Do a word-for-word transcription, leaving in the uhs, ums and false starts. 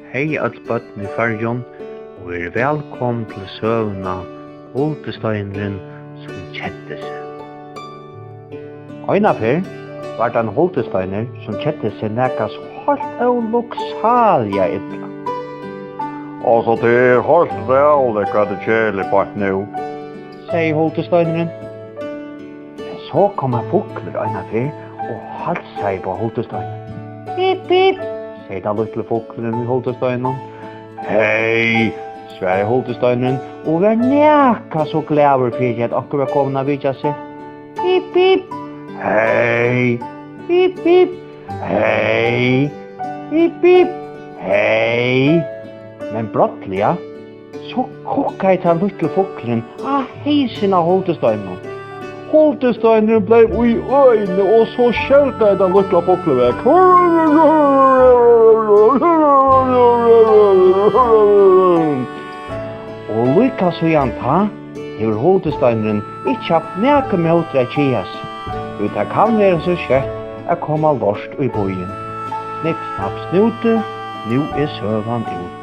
Hey øll børn í Føroyum, og verið vælkomin til søguna Huldusteinurin sum keddi seg. Einaferð var tað ein huldusteinur, sum keddi seg nakað so heilt ólukksáliga illa. Altso, tað er heilt valið, hvat er keðiligt beint nú, segði huldusteinurin. Men so kom ein fuglur einaferð og heilsaði upp á huldusteinurin. Pip, pip, segði tann lítli fuglurin við huldusteininum. Hey, svaraði huldusteinurin og var nakað so glaður fyri, at onkur var komin at vitja seg. Pip, pip, hey, pip, pip, hey, pip, pip, hey. Men brádliga, so kukkaði tann lítli fuglurin á heysin á huldusteininum. Huldusteinurin bleiv í øðini, og so skeldaði tann lítla fuglur vekk. Og líka síðan tá hevur huldusteinurin ikki havt nakað móti at keða seg, tí tað kann vera so skjótt at koma lort í býin. Snipp, snapp, snúti, nú er søgan úti.